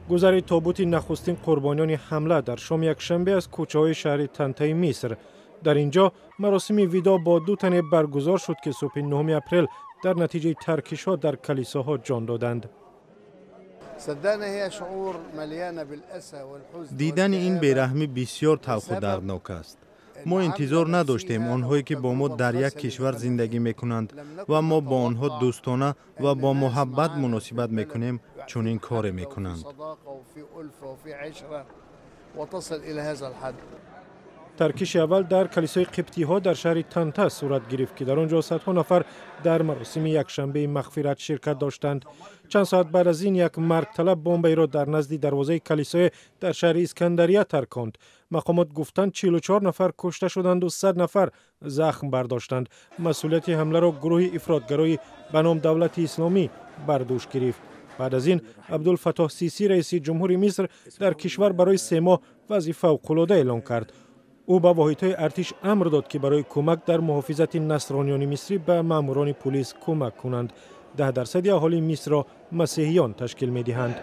Гузари тобути нахустин қурбониёни ҳамла дар шоми якшанбе аз кӯчаҳои шаҳри Тантаи Миср. Дар ин ҷо маросими видоъ бо ду тане баргузор шуд, ки субҳи 9 апрел дар натиҷаи таркишҳо дар калисоҳо ҷон доданд. Дидани ин бераҳмӣ бисёр талху дарднок аст. Мо интизор надоштем онҳое ки бо мо дар як кишвар зиндагӣ мекунанд ва мо бо онҳо дӯстона ва бо муҳаббат муносибат мекунем, чунин коре мекунанд. Таркиши аввал дар калисои қибтиҳо дар шаҳри Танта сурат гирифт, ки дар он ҷо садҳо нафар дар маросими якшанбеи мағфират ширкат доштанд. Чанд соат баъд аз ин як маргталаб бомбаеро дар назди дарвозаи калисое дар шаҳри Искандария тарконд. Мақомот гуфтанд, 44 нафар кушта шуданду 100 нафар захм бардоштанд. Масъулияти ҳамларо гурӯҳи ифротгарои ба ном Давлати Исломӣ бар дӯш гирифт. Баъд аз ин Абдулфатоҳ Сисӣ, раиси ҷумҳури Миср, дар кишвар барои 3 моҳ вазъи фавқулода эълон кард. Ӯ ба воҳидҳои артиш амр дод, ки барои кӯмак дар муҳофизати насрониёни мисрӣ ба маъмурони пулис кӯмак кунанд. 10% аҳолии Мисрро масеҳиён ташкил медиҳанд.